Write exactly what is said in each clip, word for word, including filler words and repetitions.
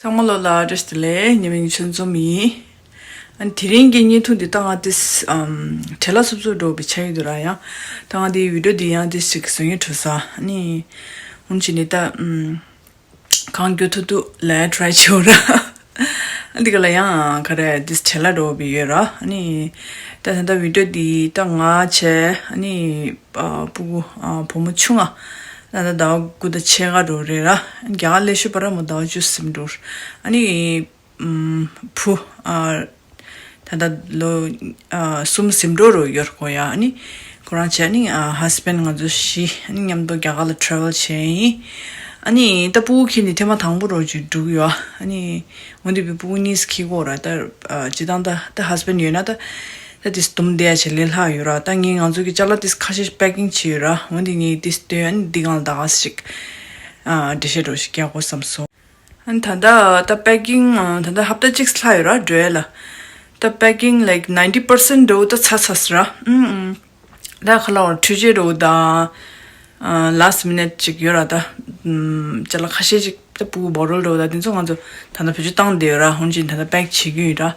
ཚང་མ་ལོ་ལ་བཀྲ་ཤིས་བདེ་ལེགས། ཉི་མ་ཉི་ཆུ་འཛོམས་ཡིན། ཨ་ནི་དེ་རིང་གི་བརྙན་ཐུང་འདི་ད་ང་ཏིས་ཨམ་བྲེལ་ལ་སུབ་སུབ་འགྲོ་བའི་ཆ་ཡི་འདུག་ར། ཡང་ད་ང་འདི་བི་ཌིའོ་འདི་ཡང་ཏིས་ཅིག་བཟོ་ཡི་འགྲོ་ས། ཨ་ནི་འུན་ཅི་ནི་ད་ཨམ་གང་རྒྱུ་ཐུབ་ཐུབ་ལ་ཊི་རའི་བྱེད་འོ་ར། ཨ་འདི་ག་ལ་ཡང་ག་རེ་ཏིས་བྲེལ་ལ་འགྲོ་བའི་ཡོད་ར། ཨ་ནི་ད་ད་ད་བི་ཌིའོ་འདི་ད་ང་བྱས། ཨ་ནི་ཨ་སྤུ་གུ་ཨ་བུ་མོ་ཆུང་ང་ད་ལྟ་ཟླ་བ་དགུ་དང་ཕྱེད་ཀ་འགྲོ་རེད་ར། རྒྱ་གར་ལས་ཤོད་པ་ར་མོ་ཟླ་བ་བཅུ་ཟིན་འགྲོ། ཨ་ནི་ཨམ་བུ་ཨ་ད་ལྟ་ལོ་ཨ་གསུམ་ཟིན་འགྲོ་རུ་ཡོད་གོ་ཡ། ཨ་ནི་ཁོ་རང་བྱས། ཨ་ནི་ཨ་ཧས་བྷེན་ཌི་ང་ཚོ་བཞི། ཨ་ནི་མཉམ་དུ་རྒྱ་གར་ལ་ཊེ་རེ་ཝེལ་བྱས་ཡིན། ཨ་ནི་ད་སྤུ་གུ་ཁྱེར་ནས་ཐེངས་མ་དང་པོ་རུ་ཅིག་འགྲོ་གི་ཡོད། ཨ་ནི་འོན་ཏེ་བི་སྤུ་གུ་གཉིས་ཁྱེར་གོ་ར། ད་ཨ་སྤྱིར་བཏང་ད་ད་ཧས་བྷེན་ཌི་ཡོད་ན་ད། ད་ཏིས་དུམ་བསྡད་ཡ་བྱེད་ལས་ལྷག་ཡོད་ར། ད་ངས་ང་ཚོ་གི་ཅ་ལག་ཏིས་ཁ་ཤས་པེ་ཀིང་བྱས་ཡོད་ར། འོན་ཏེ་ངས་ཏིས་སྟོན། ཨ་ནི་འདི་གང་ལ་ད་ག་ཞིག་ཨ་འགྲེལ་བཤད་འདྲ་ཞིག་རྒྱག་དགོས་བསམ་སོང་། ཨ་ནི་ད་ལྟ་ད་པེ་ཀིང་ཨ་ད་ལྟ་ཧབ་ཏ་གཅིག་ལྷག་ཡོད་ར་འགྲོ་ཡ་ལ། ད་པེ་ཀིང་ལའིཀ་ནའིན་ཊི་པར་སེན་ཊི་འདྲ་བོ་ད་ཚར་ཚར་སོང་ར། ཨུམ་ཨུམ། ད་ཁ་ལ་བར་འཕྲུལ་ཆས་འདྲ་བོ་དང་། ཨ་ལཱ་སི་མི་ནཊ་ཅིག་ཡོད་ར་ད། ཨམ་ཅ་ལག་ཁ་ཤས་ཅིག་ད་སྤུ་གུ་བོ་ཊལ་འདྲ་བོ་ད་དེ་ཚོ་ང་ཚོ་ད་ལྟ་བེད་སྤྱོད་བཏང་བསྡད་ཡོད་ར། འོན་ཅིག་ད་ལྟ་པེག་བྱེད་ཀྱི་ཡོད་ར།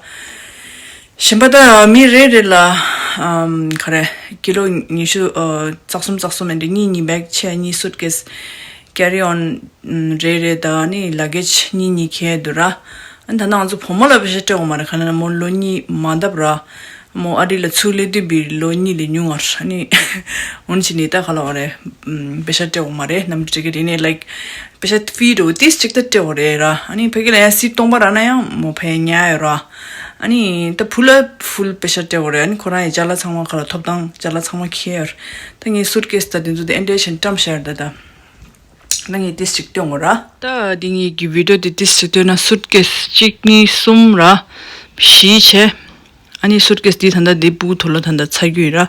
གཞན་པ་ད་མི་རེ་རེ་ལ་ཨམ་ག་རེ་ཀི་ལོ་ཉི་ཤུ་ཨ་རྩ་གསུམ་རྩ་གསུམ་ཨེ་འདྲ་གཉིས་གཉིས་པེག་བྱས། གཉིས་སུཊ་ཀེས་ཀེ་རི་ཨོན་རེ་རེ་དང་ཨ་ནི་ལ་གེཇ་གཉིས་གཉིས་ཁྱེར་འདུག་ར། ཨ་ནི་ད་ནང་ང་ཚོ་བུ་མོ་ལ་པེ་ཤ་སྤྲད་འོང་མ་རེད། ག་ལ་ན་མོ་ལོ་གཉིས་མ་འདབ་ར། མོ་ཨ་རི་ལ་ཚུར་སླེབས་དུས་པའི་ལོ་གཉིས་ལས་ཉུང་བ་ར། ཨ་ནི་འོན་ཅི་ནི་ད་ག་ལ་བ་རེད། ཨམ་པེ་ཤ་སྤྲད་འོང་མ་རེད། ནམ་རྒྱུན་དེ་ནས་ལའིཀ་པེ་ཤ་ཕི་འདྲ་བོ་ཏིས་ཅིག་ད་སྤྲད་འོང་རེད་ར། ཨ་ནི་ཕ་གི་ལ་ཡང་སི་སྟོང་པ་རག་ན་ཡང་མོ་ཕ་ཡ་ཉར་ཡོད་ར། ཨ་ནི་ད་བུ་ལ་ཕུལ་པེ་ཤ་སྤྲད་འོང་རེད། ཨ་ནི་ཁོ་རང་ཡི་ཅ་ལག་ཚང་མ་ག་ལ་ཐོབ་ཐང་ཅ་ལག་ཚང་མ་ཁྱེར་ཡོད་ར། ད་ངའི་སུཊ་ཀེས་ད་དེ་ཚོ་དེ་ཨེ་འདྲ་བྱས་བཀྲམ་བཞག་ཡོད་ར། ད་ད་ད་ངས་ཏིས་ཅིག་སྟོན་འོང་ར། ད་འདི་ངའི་གི་བི་ཌིའོ་དེ་ཏིས་ཅིག་སྟོན་ན། སུཊ་ཀེས་གཅིག་གཉིས་གསུམ་ར། བཞི་བྱས། ཨ་ནི་སུཊ་ཀེས་འདི་ད་ལྟ་འདི་སྤུ་གུ་ཐོག་ལ་ད་ལྟ་ཚར་རྒྱུ་ཡིན་ར།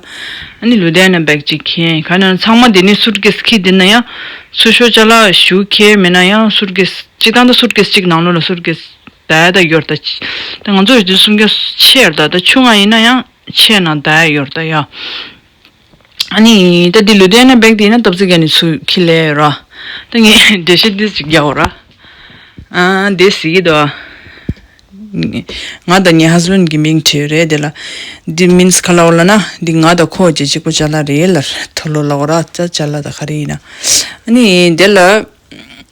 ཨ་ནི་ལུ་དྷི་ཡ་ན་པེག་ཅིག་ཁྱེར། ག་ན་ཚང་མ་འདི་ནི་སུཊ་ཀེས་ཁྱེར་འདི་ན་ཡང་། ཚུར་ཤོག་ཅ་ལག་ཞུ་ཁྱེར་མེད་ན་ཡང་སུཊ་ཀེས་གཅིག་དང་ད་སུཊ་ཀེས་གཅིག་ནང་ལོགས་ལ་སུཊ་ཀེས་ད་ད་ཡོད་ར། ད་ད་ང་ཚོ་རེ་དུས་སུམ་ཀེས་ཆེ་ཡོད་ར། ད་ད་ཆུང་ང་ཡིན་ན་ཡང་ཆེ་ན་ད་ཡོད་ར་ད་ཡ། ཨ་ནི་ད་འདི་ལུ་དྷི་ཡ་ན་པེག་དེ་ཡིན་ན་སྟབས་ཙིག་ག་ནི་ཚུར་ཁྱེར་ལེ་ར། ད་ངས་འགྲེལ་བཤད་འདི་ཅིག་རྒྱག་འོ་ར། ཨ་འདི་ཟེར་གྱི་འདུག་ང་དང་ངའི་ཧས་བྷེན་ཌི་གི་མིང་བྲིས་ཡོད་རེད། དེ་ལ་འདི་མིན་སི་ག་ལ་འོ་ལ་ན། འདི་ང་དང་ཁོ་བཅས་གཅིག་པོ་ཅ་ལག་རེད་ལ། ཐོ་ལོ་ལ་འོ་ར། ཅ་ཅ་ལག་ད་ག་རེ་ཡིན་ན། ཨ་ནི་དེ་ལ་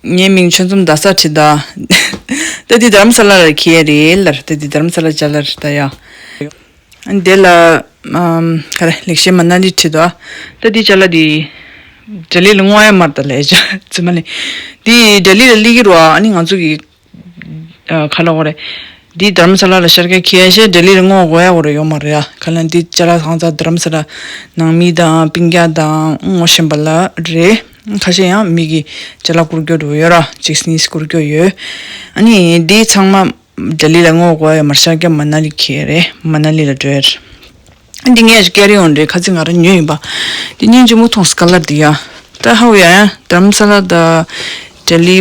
ངའི་མིང་ཆོས་འཛོམས་རྡ་ས་བྲིས་ད། ད་འདི་དྷ་རམ་ས་ལ་ལ་ཁྱེར་རེད་ལ། ད་འདི་དྷ་རམ་ས་ལ་ཅ་ལག་རེད་ད་ཡ། ཨ་ནི་དེ་ལ་ཨམ་ག་རེ་ལེགས་བཤད་མ་ན་ལི་བྲིས་འདུག་ད་འདི་ཅ་ལག་འདི་ལྡི་ལི་ལ་བསྔོག་ཡ་མར་ད་ལས་ཅ་ཙི་མ་ལི། འདི་ལྡི་ལི་ལ་སླེབས་ཀྱི་རུ་ཨ། ཨ་ནི་ང་ཚོ་གི་ཨ་ག་ལ་འོ་རེད། འདི་དྷ་རམ་ས་ལ་ལ་ཤར་ཀ་ཁྱེར་ཡ་བྱས་ལྡི་ལི་ལ་བསྔོག་དགོས་ཡ་འོ་རེད་ཡོད་མ་རེད་ཡ། ག་ལ་འདི་ཅ་ལག་ཚང་ཚ་དྷ་རམ་ས་ལ་ནང་མི་དང་སྤུན་ཀྱག་དང་ངོ་ཤེས་པ་ལ་རེད། ཁ་ཤས་ཡང་མི་གི་ཅ་ལག་བསྐུར་རྒྱུ་འགྲོ་ཡོད་ར། གཅིག་གཉིས་བསྐུར་རྒྱུ་ཡོད། ཨ་ནི་འདི་ཚང་མ་ལྡི་ལི་ལ་བསྔོག་དགོས་ཡ་མར་ཤར་ཀ་མ་ན་ལི་ཁྱེར་རེད། མ་ན་ལི་ལ་འགྲོ་ཡ་རེད། འདི་ངས་ཀེ་རི་ཨོན་རེད། ཁ་ཚིག་ང་རང་ཉོས་ཡིན་པ། འདི་སྙིང་རྗེ་མོ་མཐོང་སི་ཀ་ལར་འདི་ཡ། ད་ཧ་བ་ཡ་ཡ་དྷ་རམ་ས་ལ་ད་ལྡི་ལི་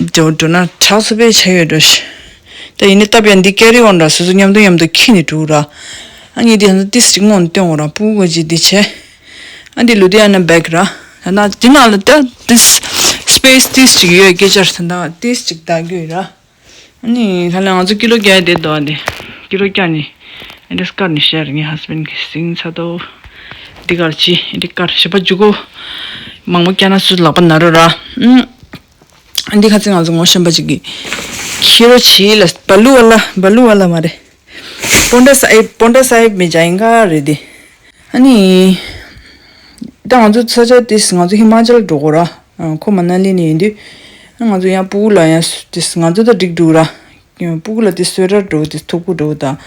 འགྲོ་འགྲོ་ན་དྲག་སུ་པའི་ཆ་ཡོད་འགྲོ་ཤི། ད་ཡིན་ནི་སྟབས་ཡ་འདི་ཀེ་རི་ཨོན་ར་སོ་སོ་མཉམ་དུ་མཉམ་དུ་ཁྱི་ནི་འགྲོ་ར། ཨ་ངས་འདི་ཧ་ད་ཏིས་ཅིག་སྔོན་སྟོན་འོ་ར། སྤུ་གུ་ཅིག་འདི་བྱས། ཨ་འདི་ལུ་དྷི་ཡ་ན་པེག་ར། ད་ན་འདི་ནང་ལ་ད་ཏིས་སི་པེ་སི་ཏིས་ཅིག་ཡོད་སྐད་ཆ་ར། ད་ན་ཏིས་ཅིག་ད་རྒྱུ་ཡོད་ར། ཨ་ནི་ཁ་ལ་ང་ཚོ་ཀི་ལོ་བརྒྱ་དེ་འདུག་ཨ། དེ་ཀི་ལོ་བརྒྱ་ནི་ཨེ་འདྲ་སྐར་ནི་ཤར། ངའི་ཧས་བྷེན་ཌི་གི་སིང་ཚ་དོ། འདི་གར་ཅི་ཨེ་འདྲ་སྐར་ཞེ་པོ་འཇུག་གོ། མང་པོ་བརྒྱ་ན་སུ་ལག་པ་ན་རོ་ར། ཨུམ། འདི་ཁ་ཚིག་ང་ཚོ་ངོ་ཤེས་པ་ཅིག་གི་ཁྱི་རོ་ཆི་ལ་བ་ལུ་བ་ལ་བ་ལུ་བ་ལ་མ་རེད། པོན་ཌ་ས་ཨེ་པོན་ཌ་ས་ཨེབ་མི་ཇ་ཡིན་ག་རེད་དེ། ཨ་ནི། ད་ང་ཚོ་ས་ཆ་དེ་ང་ཚོ་ཧི་མ་ཅལ་འགྲོ་གོ་ར། ཁོ་མ་ན་ལི་ནས་ཡིན་དུས། ང་ཚོ་ཡང་སྤུ་གུ་ལ་ཡང་དེ་ང་ཚོ་ད་འགྲིག་འགྲོ་ར། སྤུ་གུ་ལ་དེ་སུ་ཝེ་ཊར་འགྲོ་དེ་ཐུག་པོ་འགྲོ་དང་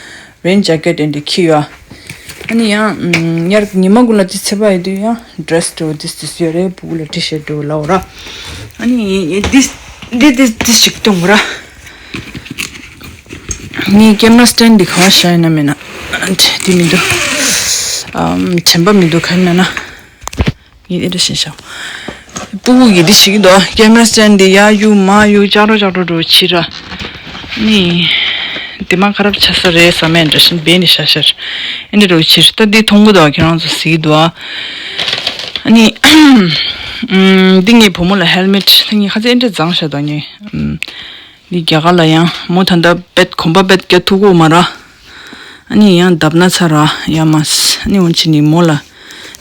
རེན་ཇེ་ཀེ་ཊི་དེ་འདྲ་ཁྱེར་ཡོད། ཨ་ནི་ཡང་ཉར་ཉི་མ་ཀུན་ལ་དེ་ཚེ་བ་ཡིན་དུས་ཡང་ཌི་རེ་སི་འགྲོ་དེ་དེ་སུ་ཡོད་རེད། སྤུ་གུ་ལ་ཊི་ཤར་ཊི་འགྲོ་ལའོ་ར། ཨ་ནི་དེ་དེ་དེ་ཞིག་གཏོང་གོ་ར། ངའི་ཀེམ་ར་སི་ཊེན་ཌི་འདི་ག་བ་བཞག་ཡིན་ན་མེད་ན། འདི་མི་འདུག་ཨམ་དྲན་པ་མི་འདུག་ག་ཡིན་ན་ན། ངས་འདི་འདྲ་བཞིན་བཞག་སྤུ་གུ་གིས་འདི་བྱེད་ཀྱི་འདུག་ཀེམ་ར་སི་ཊེན་ཌི་འདི་ཡར་གཡུག་མར་གཡུག་ལྕགས་རོ་ལྕགས་རོ་འགྲོ་བྱེད་ར། ནི། འདི་མ་ཁ་རབ་ཆགས་ས་རེད་བསམ་ཡས་འདྲ་བཞིན་སྦས་ནས་བཞག་ཤར། ཨེ་འདྲ་འགྲོ་བྱེད་ད་འདི་མཐོང་གི་འདུག་ཁྱེད་རང་ཚོ་གཟིགས་འདུག་ཨ་ནི། འདི་ངའི་བུ་མོ་ལ་ཧེལ་མེ་ཊི་ད་ངས་ཁ་ཚ་ཨེ་འདྲ་བརྫངས་བཞག་འདུག་ངས། འདི་རྒྱ་གར་ལ་ཡང་མོ་ད་ལྟ་བེད་གོམ་པ་བེད་རྒྱག་ཐུབ་ཀྱི་མ་ར། ཨ་ནི་ཡང་བརྡབ་ན་ཚ་ར་ཡ་མ་སི་ཨ་ནི་འོན་ཆི་ནི་མོ་ལ།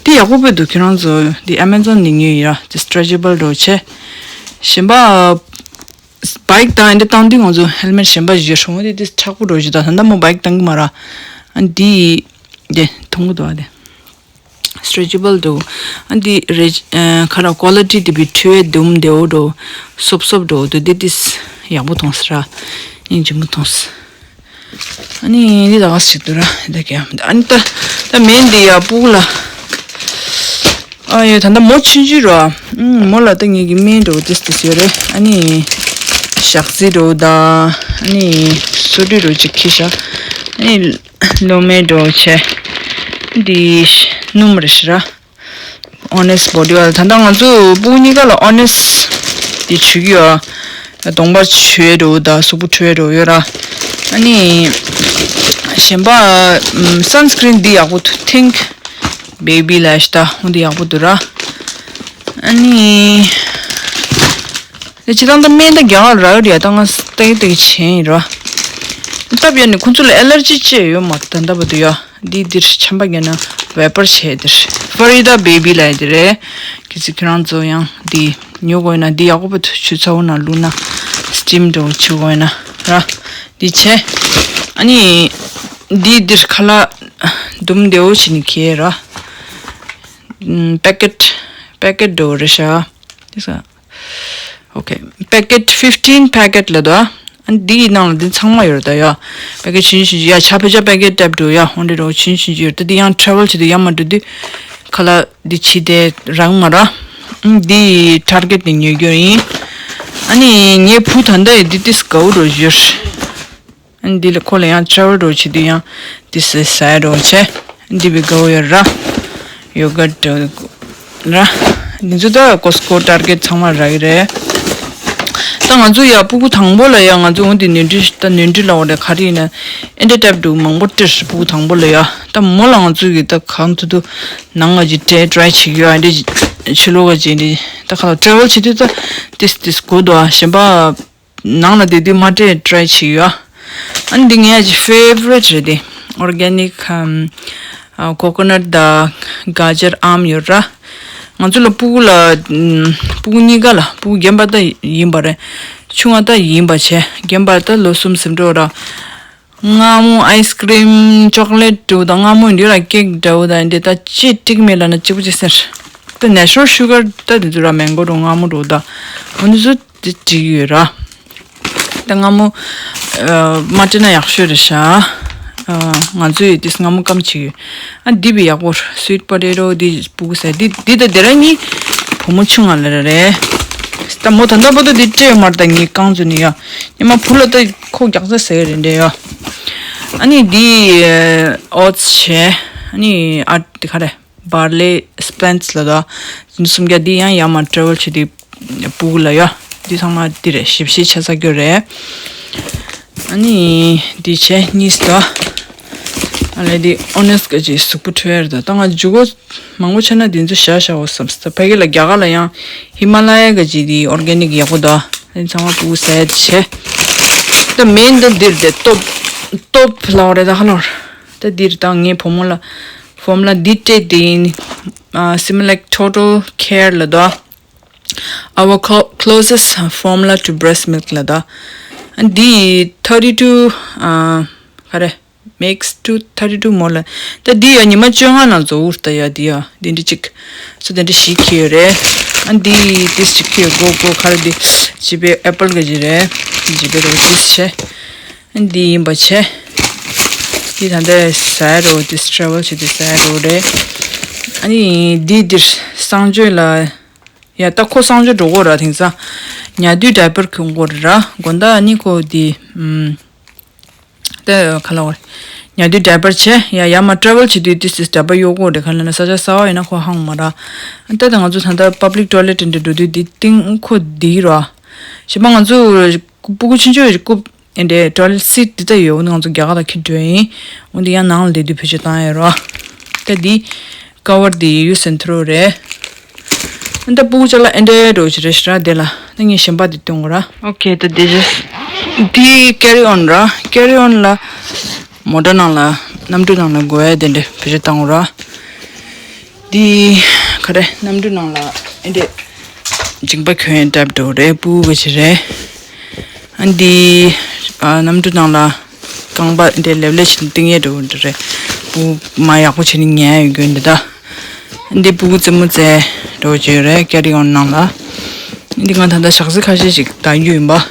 འདི་ཡག་པོ་བེད་འདུག་ཁྱེད་རང་ཚོ་འདི་ཨ་མེ་ཛོན་ནས་ཉོས་ཡིན་ར། འདི་སི་ཊེ་ཅེ་བལ་འདྲ་བོ་བྱས། གཞན་པ། བྷའིག་དང་འདི་བཏང་དུས་ང་ཚོ་ཧེལ་མེད་གཞན་པ་ཞིག་ཡོད་རུང་འདི་འདི་མཁྲེགས་པོ་འདྲ་བོ་ཞིག་དང་ད་ལྟ་མོ་བྷའིག་བཏང་གི་མ་ར། ཨ་འདི། འདི་མཐོང་གི་འདུག་ཨ་འདི། སི་ཊེ་ཅེ་བལ་འདུག་ཨ་འདི་རེ་ཨ་ཁ་ར་ཀོ་ལི་ཊི་དེ་བི་ཁྲུ་ཨེ་དུམ་དེ་འོ་འགྲོ། སོབ་སོབ་འགྲོ་འདུག་འདི་ཏིས་ཡག་པོ་མཐོང་སི་ར། སྙིང་རྗེ་མོ་མཐོང་སི། ཨ་ནི་འདི་ད་ག་ཞིག་འདུག་ར་འདི་ག་ཨ་ནི་ད་ད་མེན་འདི་ཡ་སྤུ་གུ་ལ། ཨ་ཡོད་ད་ལྟ་མོ་ཆུང་ཆུང་ར། ཨུམ་མོ་ལ་ད་ངེད་ཀྱི་སྨན་འགྲོ་ཏིས་ཏིས་ཡོད་རེད། ཨ་ནི་ཞག་རྩི་འགྲོ་ད། ཨ་ནི་སོ་དྲི་འགྲོ་ཅིག་ཁྱི་ཤ། ཨ་ནི། ལོ་མའི་འགྲོ་བྱས། འདི་སྣུམ་རེད་ཤི་ར། ཨོ་ནེ་སི་བོ་ཌི་ཨོ་ཡལ། ད་ལྟ་ང་ཚོ་སྤུ་གུ་གཉིས་ཀ་ལ་ཨོ་ནེ་སི་འདི་བྱུག་གི་ཡོད། གདོང་པར་བྱུག་འགྲོ་ད་གཟུགས་པོ་བྱུག་འགྲོ་ཡོད་ར། ཨ་ནི་གཞན་པ་སན་སི་ཀི་རིན་འདི་ཡག་པོ་འདུག་ཐིང་བེ་བི་ལ་ཤི་ད་འོ་འདི་ཡག་པོ་འདུག་ར། ཨ་ནི། ད་སྤྱིར་བཏང་ད་སྨན་ད་རྒྱ་གར་རག་རེད་ཡ། ད་ང་ལྟ་གི་ལྟ་གི་བྱས་ཡིན་ར། སྟབས་ཡག་ནི་ཁོང་ཚོ་ལ་ཨེ་ལར་ཇི་ཅི་ཡོད་མ་རེད་ད་ལྟ་བར་དུ་ཡ། འདི་འདིར་ཆམ་པ་བརྒྱབ་ན་ཝེ་པར་བྱས་འདིར་ཕ་རི་ད་བེ་བི་ལབ་ཡ་འདི་རེད། གལ་སྲིད་ཁྱེད་རང་ཚོ་ཡང་འདི་ཉོ་དགོས་ན་འདི་ཡག་པོ་བྱས་ཆུ་ཚ་བོ་ནང་བླུགས་ན་སི་ཊིམ་འདྲ་བོ་བྱེད་དགོས་ན་ར། འདི་བྱས། ཨ་ནི་འདི་འདིར་ཁ་ལག་འདུམ་བདེ་བོ་བྱས་ནས་འཁྱེར་ར། ཨམ་པེ་ཀེ་ཊི་པེ་ཀེ་ཊི་འདྲ་བོ་རེད་ཤག་འདི་ས། ཨོ་ཁེ། པེ་ཀེ་ཊི་ཕིཕ་ཊིན་པེ་ཀེ་ཊི་ལབ་འདུག་ཨ་འདི་ཡི་ནང་ལ་འདི་ཚང་མ་ཡོད་རེད་ད་ཡ། པེ་ཀེ་ཊི་ཆུང་ཆུང་ཡ་ཆ་ཕེ་ཆ་པེ་ཀེ་ཊི་ཊའིབ་འདྲ་ཡ་འོ་འདྲ་འདྲ་བོ་ཆུང་ཆུང་ཡོད་རེད་ད། འདི་ཡང་ཊེ་རེ་ཝལ་བྱེད་དུས་ཡ་མ་འགྲོ་དུས་ཁ་ལག་འདི་བྱེད་དེ་རག་མ་ར། ཨ་འདི་ཊར་གེ་ཊི་ནས་ཉོ་རྒྱུ་ཡིན། ཨ་ནི་ངའི་བུ་ད་ལྟ་ཡི་འདི་ཏིས་དགའ་བོ་འདྲ་ཡོད་རེད། འདི་ལ་ཁོ་ལ་ཡང་ཊེ་རེ་ཝལ་འདྲ་བོ་བྱེད་དུས་ཡང་འདི་སེ་ཟ་འདྲ་བོ་བྱས། འདི་བི་གའོ་ཡོད་ར། ཡོ་གར་འདྲ་བོ་ར། འདི་ཚོ་ད་ཀོ་སི་ཀོ་ཊར་གེ་ཊི་ཚང་མ་རག་གི་རེད། ད་ང་ཚོ་ཡ་སྤུ་གུ་དང་པོ་ལ་ཡ་ང་ཚོ་འོ་འདི་ནོར་འཁྲུལ་ད་ནོར་འཁྲུལ་ལ་འོ་རེད་ག་རེ་ཡིན་ན་ཨེ་འདྲ་ཊའིབ་འདྲ་བོ་མང་པོ་སྤྲད་སྤུ་གུ་དང་པོ་ལ་ཡ། ད་མོ་ལ་ང་ཚོ་གི་ད་གང་ཐུབ་ཐུབ་ནང་ང་ཅིག་ཊེ་ཊ་རའི་བྱེད་ཀྱི་ཡོད། ཨ་འདྲ་ཕྱི་ལོགས་ཀ་ཅིག་འདི་ད་ག་ལ་ཊེ་རེ་ཝལ་བྱེད་དུས་ད་ཏིས་ཏིས་དགོས་འདུག་ཨ་གཞན་པ། ནང་ལ་དེ་དུས་མ་སྤྲད་ཊ་རའི་བྱེད་ཡོད། ཨ་ནི་འདི་ངའི་ཨ་ཅི་ཕེ་ཝ་རི་ཊི་རེད་དེ། ཨོར་གེ་ནིག་ཨམ་ཨ་ཀོ་ཀོ་ནཊ་དང་ག་ཇར་ཨམ་ཡོད་ར། ང་ཚོ་ལ་སྤུ་གུ་ལ་ཨམ་སྤུ་གུ་གཉིས་ཀ་ལ་སྤུ་གུ་རྒན་པ་ད་ཡིན་པ་རེད། ཆུང་བ་ད་ཡིན་པ་བྱས་རྒན་པ་ད་ལོ་གསུམ་ཟིན་འགྲོ་ར། མངར་མོ་ཨའི་སི་ཀི་རིམ་ཅོག་ལེཊ་འདྲ་བོ་དང་མངར་མོ་འདི་ར་ཀེག་འདྲ་བོ་དང་འདི་ད་ཅི་སྤྲད་མེད་ལབ་ན་གཅིག་པུ་ཅིག་ཟེར། ད་ནེ་ཅུ་རལ་ཤུ་གར་ད་འདི་ཚོ་ར་མེང་གོ་འདྲ་བོ་མངར་མོ་འདྲ་བོ་ད་འོ་འདི་ཚོ། དེ་བྲིས་ཡོད་ར། ད་མངར་མོ་ཨ་མ་སྤྲད་ན་ཡག་ཤོས་རེད་ཤག་ཨ་ང་ཚོས་དེ་མངར་མོ་སྐམ་བྱེད་ཡོད། ཨ་འདི་བི་ཡག་པོ་སུའིཊ་པོ་ཊེ་ཊོ་འདི་སྤུ་གུ་ཟ་འདི་འདི་ད་དེ་ར་གཉིས་བུ་མོ་ཆུང་ང་ལ་ར་རེད། ད་མོ་ད་ལྟ་བར་དུ་འདི་སྤྲད་ཡོད་མ་རེད། ད་ངས་རྐང་བཙུགས་ནས་ཡ་ཉི་མ་བུ་ལ་ད་ཁོ་རྒྱག་ས་ཟེར་རེད་འདྲ་ཡ། ཨ་ནི་འདི་ཨོ་ཊི་སི་བྱས། ཨ་ནི་ཨ་དེ་ག་རེ། བར་ལེ་སི་པན་སི་ལ་དོ། འདི་སུམ་བརྒྱ་འདི་ཡང་ཡར་མར་ཊེ་རེ་ཝལ་བྱེད་དུས་སྤུ་གུ་ལ་ཡ། འདི་ཚང་མ་འདི་རེད། ཞིབ་བཤེར་བྱེད་ས་སྐྱོ་རེད། ཨ་ནི་འདི་བྱས་གཉིས་དོ། ཨ་ལས་འདི་ཨོ་ནེ་སི་ག་ཅིག་གཟུགས་པོ་འཕྲོད་ཡ་རེད་དོ། ད་ང་ཇུ་གོ་མང་པོ་བྱས་ན་འདི་ཚོ་བཞག་བཞག་འོ་བསམ་སོང་། ཕ་གི་ལ་རྒྱ་གར་ལ་ཡང་ཧི་མ་ལ་ཡ་ག་ཅིག་འདི་ཨོར་གེ་ནིག་ཡག་པོ་དོ། འདི་ཚང་མ་སྤུ་གུ་ཟས་བྱས། ད་མེན་ད་འདིར་དེ་སྟོབ་སྟོབ་ལ་བ་རེད་ད་ཧ་ལོར། ད་འདིར་ད་ངའི་བུ་མོ་ལ་ཕོར་མུ་ལ་འདི་སྤྲད་དེ་ཡིན། ཨ་Similac Total Care ལ་དོ། Our clo- closest formula to breast milk ལ་དོ། ཨ་འདི་thirty two ཨ་ག་རེ། makes to thirty two ml ལ། ད་འདི་ཡ་ཉི་མ་བཅོ་ལྔ་ནང་རྫོགས་འུར་ད་ཡ་འདི་ཡ་འདི་འདྲ་ཅིག་སུ་དེ་འདྲ་ཞིག་ཁྱེར་ཡོད་རེད། ཨ་འདི་འདི་ཞིག་ཁྱེར་གོ་གོ་ག་རེ་འདི་ཇི་པེ་ཨེ་པལ་ག་ཅིག་རེད། ཇི་པེ་རེད་འདི་བྱས། འདི་ཡིན་པ་བྱས། འདི་ད་ལྟ་ཟ་རོ་འདི་ཊེ་རེ་ཝལ་བྱེད་དུས་ཟ་རོ་རེད། ཨ་ནི་འདི་འདིར་གསང་སྤྱོད་ལ་ཡ་ད་ཁོ་གསང་སྤྱོད་འགྲོ་གོ་ར། དེང་སང་ཉལ་དུས་ཌའི་པར་གྱོན་གོ་ར། དགོང་དག་ཨ་ནི་ཁོ་འདི་ཨམ་ད་ག་ལ་བ་ཉལ་དུས་ཌའི་པར་བྱས། ཡ་ཡར་མར་ཊེ་རེ་ཝལ་བྱེད་དུས་ཏིས་ཏིས་ཌའི་པར་གཡོག་གོ་རེད། ག་ལ་ན་ས་ཆ་གསར་པ་ཡིན་ན་ཁོ་ཧང་མ་ར། ད་ད་ང་ཚོ་ད་ལྟ་པབ་ལིག་ཊོའི་ལེཊ་འདྲ་འགྲོ་དུས་འདི་སྟེང་ཁོ་འདི་ར། གཞན་པ་ང་ཚོ་སྤུ་གུ་ཆུང་ཆུང་རེད་སྐུ། ཨེ་འདྲའི་ཊོའི་ལེཊ་སིཊ་འདི་ལྟ་ཡོད། འོ་ན་ང་ཚོ་རྒྱ་གར་ལ་འཁྱེར་འགྲོ་ཡིན། འོ་འདི་ཡང་ནང་ལ་བསྡད་དུས་བེད་སྤྱོད་བཏང་ཡ་རོ། ད་འདི་ཀ་བར་འདི་ཡུ་སེན་ཐུ་རོ་རེད། ཨ་ད་སྤུ་གུ་ཅག་ལ་ཨེ་འདྲའི་འགྲོ་ཅི་རེད་ཤི་ར་དེ་ལ་ད་ངས་གཞན་པ་འདི་སྟོན་གོ་ར། ཨོ་ཁེ་ད་འདི་ཇི་ འདི་carry on ར། carry on ལ་མོ་ཊ་ནང་ལ་གནམ་གྲུ་ནང་ལ་འགོ་ཡ་དེ་འདྲ་བེད་སྤྱོད་བཏང་ར། འདི་ག་རེ་གནམ་གྲུ་ནང་ལ་ཨེ་འདྲ་མཇིང་པ་གྱོན་ཡ་ཊའིབ་འདྲ་བོ་རེད། སྤུ་གུ་གི་ཅིག་རེད། ཨ་འདི་ཨ་གནམ་གྲུ་ནང་ལ་རྐང་པ་འདི་ལེབ་ལེབ་ཞིག་བཏིང་ཡ་འདྲ་བོ་འདྲ་རེད། སྤུ་གུ་མར་ཡག་པོ་བྱས་ནས་ཉལ་ཡ་ཡོད་རྒྱུ་འདི་ད། འདི་སྤུ་གུ་རྩེད་མོ་རྩེ་འདྲ་བོ་ཅིག་ཡོད་རེད། carry on ནང་ལ། འདི་ང་ད་ལྟ་ཞག་རྩི་ཁ་ཤས་ཤིག་གཏང་རྒྱུ་ཡིན་པ།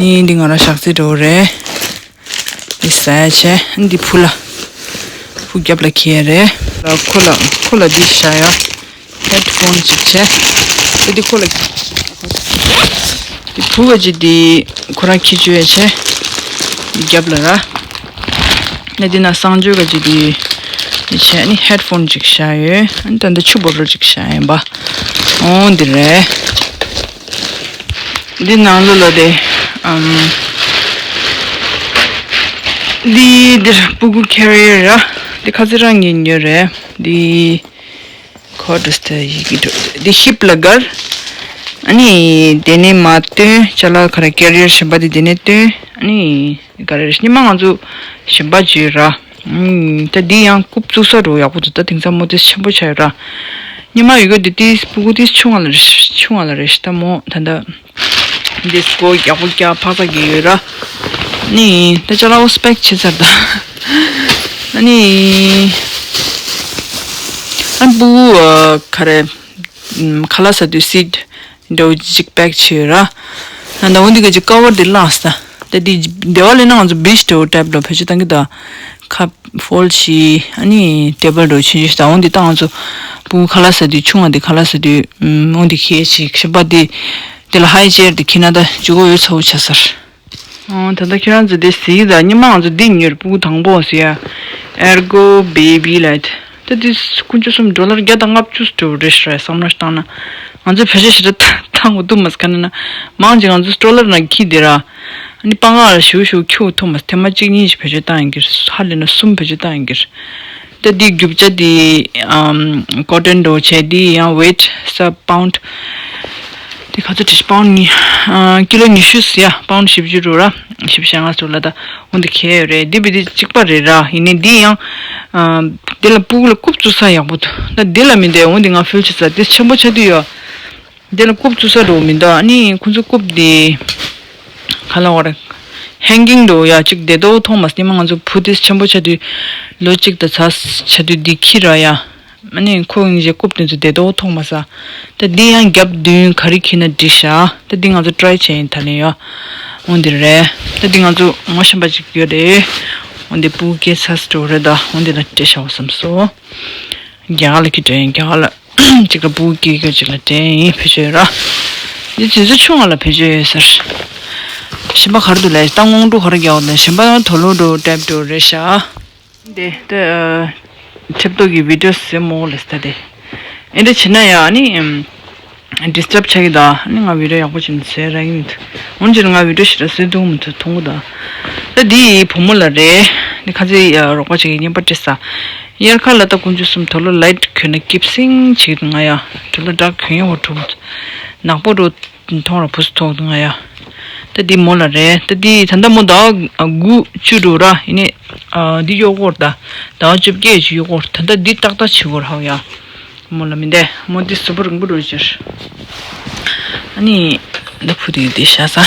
ནི་འདི་ང་རང་ཞག་རྩི་འདྲ་བོ་རེད། འདི་ཟ་ཡ་བྱས། འདི་བུ་ལ། བུ་རྒྱབ་ལ་འཁྱེར་ཡ་རེད། ཁོ་ལ་ཁོ་ལ་འདི་བཞག་ཡ། ཧེཌ་ཕོན་ཅིག་བྱས། འདི་ཁོ་ལ། འདི་བུ་ག་ཅིག་འདི་ཁོ་རང་འཁྱེར་བཅུག་ཡ་བྱས། འདི་རྒྱབ་ལ་ར། ནི་འདི་ན་གསང་སྤྱོད་ག་ཅིག་འདི་འདི་བྱས། ནི་ཧེཌ་ཕོན་ཅིག་བཞག་ཡོད། ཨ་ནི་ད་འདི་ཆུ་བོ་ཊལ་ཅིག་བཞག་ཡིན་པ། འོ་འདི་རེད། འདི་ནང་ལོགས་ལ་དེ་ཨམ། འདི་འདིར་སྤུ་གུ་ཁེ་རི་ཡར་ར། འདི་ཁ་ཚིག་རང་ཉན་ཉོས་རེད། འདི་ཁོ་འདྲ་སྟེ་ཡི་གེ་འགྲོ། འདི་ཧིབ་ལ་སྒར། ཨ་ནི་དེ་ནས་མར་བཏོན། ཅ་ལག་ག་རེ་ཀེ་རི་ཡར་གཞན་པ་དེ་དེ་ནས་བཏོན། ཨ་ནི་ག་རེ་རེད། སྔོན་མ་ང་ཚོ་གཞན་པ་བརྗོད་ར། ཨུམ། ད་འདི་ཡང་རྐུབ་བཙུགས་ས་འགྲོ་ཡག་པོ་འདུག་ད་དེང་སང་མོ་ཏིས་ཆེན་པོ་ཆགས་ཡོད་ར། སྔོན་མ་ཡོད་གི་འདི་ཏིས་སྤུ་གུ་ཏིས་ཆུང་བ་ལ་རེད། ཆུང་བ་ལ་རེད། ད་མོ་ད་ད་འདི་སྒོ་ཡག་པོ་རྒྱག་ཕག་ཚ་གི་ཡོད་ར། ནི་ད་ཅ་ལག་འོ་སི་པེག་བྱེད་ཚར་ད། ཨ་ནི་ཨ་སྤུ་གུ་ག་རེ་ཁ་ལག་ཟ་དུས་སིད་འདྲ་བོ་ཅིག་པེག་བྱས་ཡོད་ར། ད་འོ་འདི་ག་ཅིག་ཀ་བར་འདི་བརླགས་སོང་ད། ད་འདི་སྡེ་བ་ལས་ན་ང་ཚོ་བིཆ་འདྲ་བོ་ཊའིབ་ལ་བེད་སྤྱོད་བཏང་གི་ད། ཁབ་ཕོལ་ཌ་བྱས། ཨ་ནི་ཊེ་བལ་འདྲ་བོ་ཆུང་ཆུང་ཞིག་ད། འོ་འདི་ད་ང་ཚོ་སྤུ་གུ་ཁ་ལག་ཟ་དུས་ཆུང་བ་འདི་ཁ་ལག་ཟ་དུས་ཨུམ། འོ་འདི་ཁྱེར་ཅིག་གཞན་པ་འདི་འདི་ལ་ཧའི་ཅེར་འདི་ཁྱེར་ན་ད་ཇུས་འགོད་ཡོད་ཚ་བོ་ཆགས་སོང་། ཨོ། ད་ལྟ་ཁྱེད་རང་ཚོ་དེ་གཟིགས་དང་། སྔོན་མ་ང་ཚོ་འདི་ཉོས་རེད། སྤུ་གུ་དང་པོ་ཟེར་ཡ། ཨེར་གོ་བེ་བི་ལབ། ད་འདི་དཀོན་མཆོག་གསུམ་ཌོ་ལར་བརྒྱ་དང་ལྔ་བཅུ་འགྲོ་རེད་ཤག་བསམ་བློ་བཏང་ན། ང་ཚོས་བེད་སྤྱོད་ཞེ་དྲག་བཏང་དགོས་འདུག་མ་ཟེར་ག་ན་ན། མང་ཆེ་ང་ཚོ་སྟྲོ་ལར་ནང་འཁྱེར་བསྡད་ར། ཨ་ནི་པང་ཁ་ལ་ཞུ་ཞུ་འཁྱེར་ཐུབ་མ་སོང་། ཐེངས་མ་གཅིག་གཉིས་ཤིག་བེད་སྤྱོད་བཏང་ཡིན་གྱི་རེད། ཧ་ལས་ན་གསུམ་བེད་སྤྱོད་བཏང་ཡིན་གྱི་རེད། ད་འདི་རྒྱུ་ཆ་འདི་ཨམ་ཀོ་ཊོན་འདྲ་བོ་བྱས། འདི་ཡང་ཝེ་ཊི་ས་པའུན་ཌི། དེ་ག་ཚོད་བྲིས། པའུན་ཌི་ཉི་ཨ་ཀི་ལོ་ཉི་ཤུ་ཟེར་ཡ། པའུན་ཌི་བཞི་བཅུ་འགྲོ་ར། བཞི་བཅུ་ཞེ་ལྔ་ཙམ་ལ་ད་འོ་འདི་ཁྱེར་ཡོད་རེད། འདི་བི་འདི་གཅིག་པ་རེད་ར། ཡིན་ནའི་འདི་ཡང་ཨ་འདི་ལ་སྤུ་གུ་ལ་རྐུབ་བཙུགས་ས་ཡག་པོ་འདུག་ད་འདི་ལ་མི་འདུག་འོ་འདི་ང་ཕུལ་བྱེད་ས་འདི་ཆེན་པོ་ཆགས་དུས་ཡོད། འདི་ལ་རྐུབ་བཙུགས་ས་འགྲོ་མི་འདུག་ཨ་ནི་ཁོ་ཚོ་རྐུབ་འདི་ག་ལ་བར་ཧེང་གིང་འགྲོ་ཡ་གཅིག་བདེ་ཏོག་མཐོང་མ་སོང་། སྔོན་མ་ང་ཚོ་བུ་འདི་ཆེན་པོ་ཆགས་དུས་ལོ་གཅིག་དང་ཚ་ཆགས་དུས་འདི་ཁྱེར་ར་ཡ། ཨ་ནི་ཁོ་ཡིན་གྱི་རྐུབ་དེ་ཚོ་བདེ་ཏོག་མཐོང་མ་སོང་། ད་འདི་ཡང་རྒྱབ་མདུན་ག་རེ་འཁྱེར་ན་འགྲིག་ཤག་ད་འདི་ང་ཚོ་ཊ་རའི་བྱས་ཡིན། ད་ལན་ཡོད། འོ་འདི་རེད། ད་འདི་ང་ཚོ་ངོ་ཤེས་པ་ཅིག་ཡོད་རེད། འོ་འདི་སྤུ་གུ་སྐྱེལ་ས་སུ་འགྲོ་རེད། ད་འོ་འདི་ལ་སྤྲད་བཞག་བསམ་སོང་། རྒྱ་གར་ལ་ཁྱེར་འགྲོ་ཡིན། རྒྱ་གར་ལ་ཅིག་ལ་སྤུ་གུ་སྐྱེལ་རྒྱུ་ཅིག་ལ་སྤྲད་ཡིན། བེད་སྤྱོད་ཡོད་ར། འདི་དུས་ཚོད་ཆུང་བ་ལ་བེད་སྤྱོད་ཡོད་ཟེར། གཞན་པ་ག་རེ་འདུག་ལབ། ད་སྔོན་འགྲོ་ག་རེ་རྒྱག་འོ་ན་གཞན་པ་ཡང་དུག་ལོག་འགྲོ་ཊའིབ་འགྲོ་རེད་ཤག་འདི་ད་ཁྲིབ་ཏོག་གི་བི་ཌིའོ་ཟེར་མོ་ལས་ད་དེ། ཨེ་འདྲ་བྱེད་ན་ཡ་ཨ་ནི་ཌིས་ཊབ་ཆགས་ཀྱི་ད། ཨ་ནི་ང་བི་ཌིའོ་ཡག་པོ་བྱེད་ནས་བཟོས་ར་ཡིན། འོན་ཀྱང་ང་བི་ཌིའོ་ཞེ་དྲག་བཟོས་འདུག་མི་འདུག་མཐོང་གི་ད། ད་འདི་བུ་མོ་ལ་རེད། འདི་ཁ་ཚེ་ཡ་རོགས་པ་ཅིག་གིས་རྔན་པ་སྤྲད་ས། དབྱར་ཁ་ལ་ད་དཀོན་མཆོག་གསུམ་དུག་ལོག་ལའིཊ་གྱོན་ན་སྐྱིད་སིང་བྱེད་ཀྱི་འདུག་ང་ཡ་དུག་ལོག་འདྲ་གྱོན་ཡོང་བ་འགྲོ་མི་འདུག་ནག་པོ་འགྲོ། མཐོང་ར་བུ་སུ་ཐོག་ཏུ་ང་ཡ། ད་འདི་མོ་ལ་རེད། ད་འདི་ད་ལྟ་མོ་ཟླ་བ་དགུ་བཅུ་འགྲོ་ར། ཡིན་ནའི་ཨ་འདི་གཡོག་སྐོར་ད། ཟླ་བ་བཅོ་བརྒྱད་ཅིག་གཡོག་སྐོར། ད་ལྟ་འདི་ཏག་ཏག་བྱེད་སྐོར་ཧའོ་ཡ། མོ་ལ་མི་འདས་མོ་འདི་གཟུགས་པོ་རིང་པོ་འགྲོ་ཕྱིར། ཨ་ནི་ད་བུ་དེ་འདི་ཤ་ས།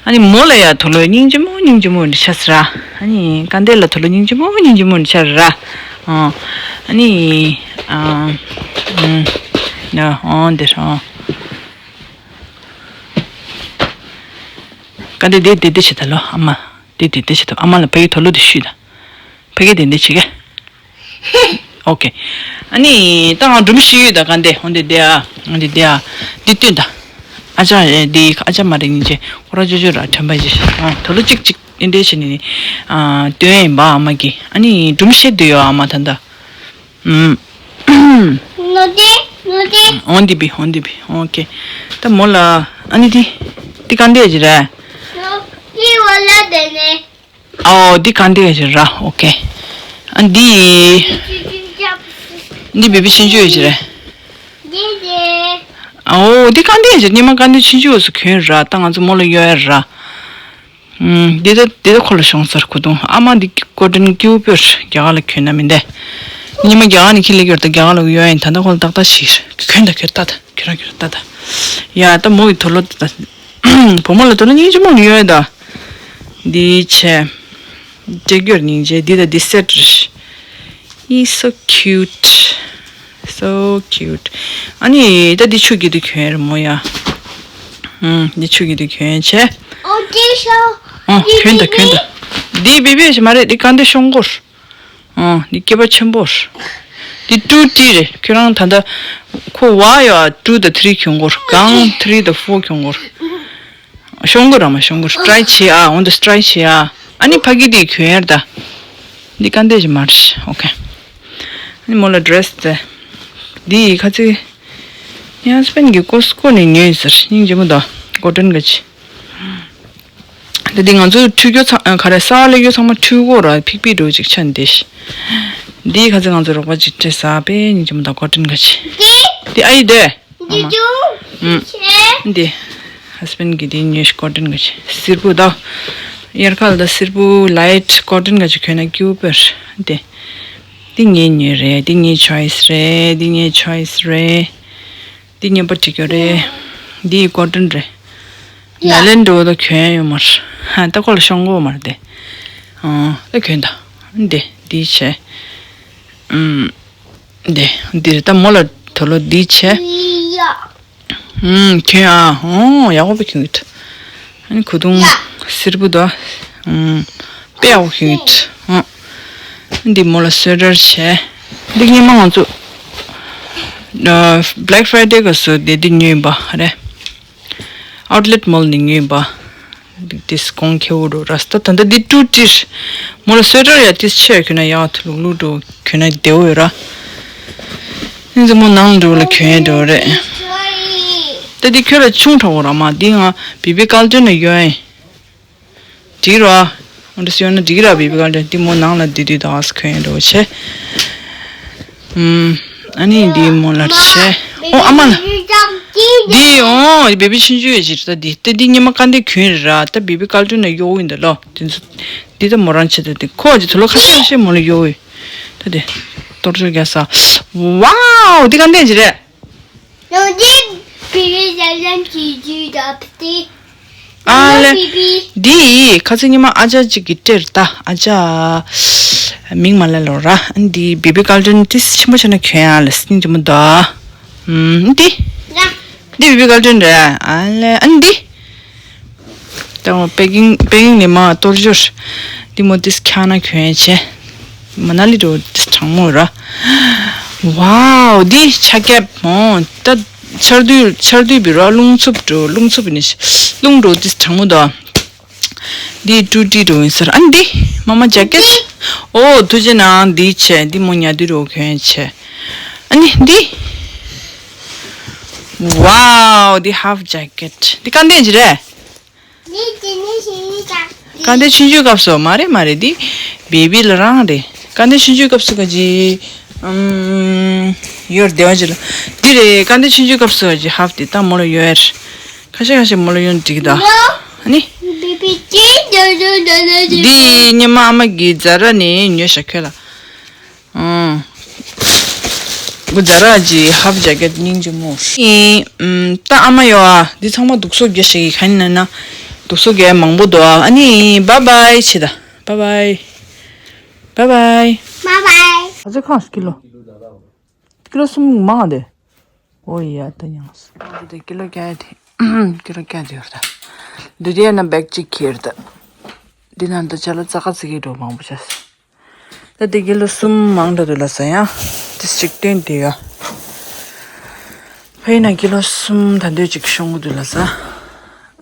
ཨ་ནི་མོ་ལ་ཡ་དུག་ལོག་སྙིང་རྗེ་མོ་སྙིང་རྗེ་མོ་འདི་ཤ་ས་ར། ཨ་ནི་དཀར་འདན་ལ་དུག་ལོག་སྙིང་རྗེ་མོ་སྙིང་རྗེ་མོ་འདི་ཤ་ས་ར། ཨ་ནི་ཨ་ཨུམ་ཨ་འདི་ར། ཀ་འདི་འདི་འདི་འདི་བྱེད་ད་ལོ་ཨ་མ། འདི་འདི་འདི་བྱེད་ད་ཨ་མ་ལ་ཕ་གི་དུག་ལོག་འདི་ཤུས་ད། ཕ་གི་འདི་འདི་བྱེད་གི། ཨོ་ཀེ། ཨ་ནི་ད་ང་སྒྲོམ་ཞིག་ཡོད་ད། ཀ་འདི་འོ་འདི་འདི་ཨ་འོ་འདི་འདི་ཨ་འདི་སྟོན་ད། ཨ་ཅག་འདི་ཨ་ཅག་མ་རེད་སྙིང་རྗེ་ཁོ་ར་ཅོ་ཅོ་ར་དྲན་པ་ཡིན། ཨ་དུག་ལོག་གཅིག་གཅིག་འདི་འདྲ་བྱེད་ནི་ཨ་སྟོན་ཡིན་པ་ཨ་མ་གི། ཨ་ནི་སྒྲོམ་ཞིག་འདི་ཡོད་ཨ་མ་ད་ད། ནོ་ཏི། ནོ་ཏི། འོ་འདི་བི་འོ་འདི་བི་ཨོ་ཀེ། ད་མོ་ལ་ཨ་ནི་འདི་འདི་ག་འདི་ཡ་ཅི་རེད། ནོ་ཏི་བ་ལ་དེ་ནས། ཨོ་འདི་ག་འདི་ཡ་ཅི་ར་ཨོ་ཀེ། ཨ་འདི་འདི་བི་བི་ཤིན་ཅུ་ཡ་ཅི་རེད། འདི་འདི། ཨོ་འདི་སྐལ་ལྡན་ཞིག་ཉི་མ་སྐལ་ལྡན་ཆུང་ཆུང་འོ་སུ་གྱོན་ར། ད་ང་ཚོ་མོ་ལ་གཡོག་ཡ་ར། ཨུམ། འདི་ད་འདི་ད་ཁོ་ལ་ཤོང་ཟེར་གོ་དུང་། ཨ་མ་འདི་ཀོ་ཊོན་སྐྱིད་པོ་རྒྱ་གར་ལ་གྱོན་ན་མི་འདས། ཉི་མ་རྒྱ་གར་ནས་ཁྱི་ལས་གྱོར་ད་རྒྱ་གར་ལ་གཡོག་ཡིན། ད་ད་ཁོ་ལ་ཏག་ཏག་ཞིག་གྱོན་ད་གྱོན་ད་ད་གྱོན་ར་གྱོན་ར་ད་ད། ཡ་ད་མོ་ཡི་དོ་ལོ་ད་ད། བུ་མོ་ལ་དོ་ལོ་སྙིང་རྗེ་མོ་གི་ཡོད་ད། འདི་བྱས། ཅེ་གྱོར་སྙིང་རྗེ་འདི་ད་འདི་སེ་ཊི་རེད། He's so cute. So cute. ཨ་ནི་ད་འདི་ཆུ་གི་འདི་གྱོན་རེད་མོ་ཡ། ཨུམ། འདི་ཆུ་གི་འདི་གྱོན་བྱས། ཨོ་དེ་ཤོ། ཨོ་གྱོན་ད་གྱོན་ད། འདི་བེ་བེ་ཞིག་མ་རེད། འདི་སྐལ་ལྡན་ཤོང་སྐོར། ཨོ་འདི་སྐྱེས་པ་ཆེན་པོ་རེད། འདི་ཊུ་ཊི་རེད། ཁྱོད་རང་ད་ལྟ་ཁོ་བ་ཡ་ཊུ་དང་ཐི་རི་གྱོན་སྐོར། གང་ཐི་རི་དང་ཕོར་གྱོན་སྐོར། ཤོང་གོ་ར་མ་ཤོང་གོ་ཊི་རའི་བྱེད་ཨ། འོན་ཏེ་ཊི་རའི་བྱེད་ཨ། ཨ་ནི་ཕ་གི་དེ་གྱོན་ཡར་ད། འདི་སྐལ་ལྡན་ཞིག་མ་རེད། ཨོ་ཁེ། ཨ་ནི་མོ་ལ་ཌི་རེ་སི་དེ། འདི་ཡི་ཁ་ཚིག་ངའི་ཧ་སི་བེན་གྱིས་ཀོ་སི་ཀོ་ནས་ཉོས་ཟེར། སྙིང་རྗེ་མོ་ད་ཀོ་ཊོན་ག་ཅི། ད་འདི་ང་ཚོ་ཁྲུས་རྒྱུ་ཚང་ག་རེ་གསར་པ་ལས་རྒྱུ་ཚང་མ་ཁྲུས་གོ་ར་ཕིག་ཕིག་འགྲོ་ཅིག་ཆ་འདི་ཤི། འདི་ཁ་ཚིག་ང་ཚོ་རོགས་པ་ཅིག་སྤྲད་ས་པས་སྙིང་རྗེ་མོ་ད་ཀོ་ཊོན་ག་ཅི། འདི་ཨ་ཡི་དེ། འདི་ཨ་མ། ཅུང་ཨུམ། ཆེ། འདི། ཧ་སི་བེན་གྱི་འདི་ཉོས་ཤིག་ཀོ་ཊོན་ག་ཅི། སེར་པོ་ད། དབྱར་ཁ་ལ་ད་སེར་པོ་ལའིཊ་ཀོ་ཊོན་ག་ཅི་གྱོན་ན་སྐྱིད་པོ་དཔེ་རེད། འདི། འདི་ངའི་ཉོས་རེད། འདི་ངའི་ཆོའི་སི་རེད། འདི་ངའི་ཆོའི་སི་རེད། འདི་སྙན་པོ་བྲིས་ཀྱོ་རེད། འདི་ཀོ་ཊོན་རེད། ཡ། ནཱ་ལེནྡྲ་ད་གྱོན་ཡོད་མ་རེད། ཧ་ད་ཁོ་ལ་ཤོང་གོ་མ་རེད་དེ། ཨང་ད་གྱོན་ད། འདི་འདི་བྱས། ཨུམ། འདི་འདི་རེད། ད་མོ་ལ་དོ་ལོ་འདི་བྱས། ཡ། ཨུམ་གྱོན་ཨ། ཨོ་ཡག་པོ་གྱོན་གྱི་འདུག་ཨ་ནི་གོས་ཐུང་སེར་པོ་འདུག་ཨུམ་དཔེ་ཡག་པོ་གྱོན་གྱི་འདུག་ཨ་འདི་མོ་ལ་སུ་ཝེ་ཊར་བྱས། འདི་སྔོན་མ་ང་ཚོ་ཨ་Black Friday སྐབས་སུ་འདི་འདི་ཉོས་པ་རེད། Outlet Mall ནས་ཉོས་པ། འདི་གོང་ཁེ་པོ་འགྲོ་ར་སྟ། ད་ལྟ་འདི་ཊུ་ཊི་རེད། མོ་ལ་སུ་ཝེ་ཊར་ཡ་ཏིས་ཆེ་གྱོན་ན་ཡག་ཐུ་ལུག་ལུག་འགྲོ། གྱོན་ན་བདེ་བོ་ཡོད་ར། ཨིན་ཙི་མོ་ནང་ལ་འགྲོ་ལ་གྱོན་ཡ་འགྲོ་རེད། ད་འདི་ཁྱོད་ལ་ཆུང་དྲགས་པོ་ར་མ། འདི་ང་བེ་བི་ཀལ་ཏོན་ལ་ཡོད་ཨིན། འགྲིག་ར། འོ་འདྲ་སེ་ཡོད་ན་འགྲིག་ར། བེ་བི་ཀལ་ཏོན་འདི་མོ་ནང་ལ་འདི་འདི་དག་ས་གྱོན་ཡ་འགྲོ་བྱས། ཨུམ། ཨ་ནི་འདི་མོ་ལ་བྱས། ཨོ་ཨ་མ་ལ། འདི་ཨོ་བེ་བི་ཆུང་ཆུང་ཡོད་ཅིག་ད་འདི་ད་འདི་སྔོན་མ་སྐལ་ལྡན་གྱོན་རེད་ར། ད་བེ་བི་ཀལ་ཏོན་ལ་གཡོག་ཡིན་ད་ལོ། འདི་ཚོ་འདི་ད་མོ་རང་བྱེད་ད། འདི་ཁོ་ཅིག་དུ་ལོ་ཁ་ཤས་ཁ་ཤས་མོ་ལ་གཡོག་ཡོད། ད་འདི་གཏོར་ཆོག་རྒྱག་ས། ཝའོ་འདི་སྐལ་ལྡན་ཅིག་རེད། ལོ་འདི་བེ་བི་ལ་ལམ་གྱི་རྒྱུད་ད་པ་ཏི། ཨ་ལེ། འདི་ཁ་ཚིག་ཉི་མ་ཨ་ཅག་ཅིག་གིས་སྤྲད་ད། ཨ་ཅག་མིང་མ་ལ་ལོ་ར། འདི་བེ་བི་ཀལ་ཏོན་ཏིས་ཆེན་པོ་བྱས་ན་གྱོན་ཡ་ལ་སྙིང་རྗེ་མོ་ད། ཨུམ། འདི། འདི་བེ་བི་ཀལ་ཏོན་རེད། ཨ་ལེ། ཨ་འདི། ད་པེ་ཀིང་པེ་ཀིང་ནས་མ་གཏོར་འབྱོར། འདི་མོ་ཏིས་ཁྱག་ན་གྱོན་ཡ་བྱས། མ་ན་ལི་འགྲོ་ཏིས་གྲང་མོ་ར། ཝའོ་འདི་ཆ་ཁྱབ་མོ། ད་ཆར་དུས་ཆར་དུས་བི་ར་རླུང་འཚུབ་འགྲོ། རླུང་འཚུབ་ནི་རླུང་འགྲོ་ཏིས་གྲང་མོ་ད། འདི་ཊུ་ཊི་འགྲོ་ཡིན་ཟེར། ཨ་འདི་མ་མ་ཇེ་ཀེཊ། ཨོ་ཐུགས་རྗེ་གནང་། འདི་བྱས་འདི་མོ་ཉལ་དུས་འགྲོ་གྱོན་བྱས། ཨ་ནི་འདི། ཝའོ་འདི་ཧབ་ཇེ་ཀེཊ། འདི་སྐལ་ལྡན་ཅིག་རེད། འདི་དེ་ནི་ཤེས་ཡིན་ད། སྐལ་ལྡན་ཆུང་ཆུང་སྐབས་སུ་མ་རེད་མ་རེད། འདི་བེ་བི་ལ་རང་རེད། སྐལ་ལྡན་ཆུང་ཆུང་སྐབས་སུ་ག་ཅི། ཨམ། ཡོར་བདེ་བ་ཅིག་ལ། འདི་རེད། སྐལ་ལྡན་ཆུང་ཆུང་སྐབས་སུ་ག་ཅི་ཧབ་དེ་ད་མོ་ལ་ཡོད་རེད། ཁ་ཤས་ཁ་ཤས་མོ་ལ་ཡོང་འགྲིག་ད། ཨ་ནི། བེ་བི་ཅི་ཇོ་ཇོ་ཇོ་ཇོ་ཇོ། འདི་སྔོན་མ་ཨ་མ་གིས་ཛ་ར་ནས་ཉོས་ཤག་ཁྱོད་ལ། ཨང་། འགོ་ཛ་ར་གྱི་ཧབ་ཇེ་ཀེཊ་སྙིང་རྗེ་མོ། ཨིན། ཨམ། ད་ཨ་མ་ཡོད་ཨ། འདི་ཚང་མ་འདུག་སོ་རྒྱ་ཞིག་གི་ཁ་ནི་ན་ན། འདུག་སོ་རྒྱ་མང་པོ་འདུག་ཨ། ཨ་ནི་བཱའི་བཱའི་བྱེད་ད། བཱའི་བཱའི། བཱའི་བཱའི། བཱའི་བཱའི། ཨ་ཙི་ཁང་ཀི་ལོ། ཀི་ལོ་གསུམ་མང་ཨ་དེ། ཨོ་ཡ་ད་ཡང་སི། ཨོ་དེ་ཀི་ལོ་བརྒྱད་དེ། ཀི་ལོ་བརྒྱད་དེ་ཡོད་ད། འདི་དེ་ན་བེག་གཅིག་ཁྱེར་ད། འདི་ན་ད་ཅ་ལག་ཙག་ཙིག་གི་འགྲོ་མང་པོ་བྱས། ད་དེ་ཀི་ལོ་གསུམ་མང་དྲགས་འདུག་ལ་ས་ཡ། དེ་ཅིག་སྟོན་དེ་ཡ། ཕ་ཡིན་ན་ཀི་ལོ་གསུམ་ད་འདོད་ཅིག་ཤོང་གི་འདུག་ལ་ས།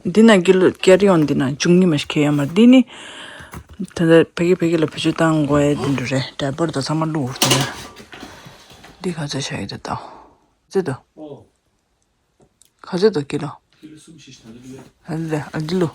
འདི་ན་ཀི་ལོ་ཀེ་རི་ཨོན་འདི་ན་བཅུ་གཉིས་མ་ཞིག་ཁེལ་ཡ་མ་རེད། འདི་ནི། ད་ལྟ་ཕ་གི་ཕ་གི་ལ་བེད་སྤྱོད་བཏང་དགོས་ཡ་དེ་འདྲ་རེད། ཌའི་པར་དང་ཚང་མ་བླུགས་འོར་དེ་ཡ། འདི་ག་ཚོད་བྱ་ཡི་ད་ད། ཚོད་དོ། ཨོ། ག་ཚོད་དོ་ཀི་ལོ། ཀི་ལོ་གསུམ་བཞི་ཞིག་ད་ལོ་ཀི་ལོ། ཨ་ལེ་ཨ་ཀི་ལོ།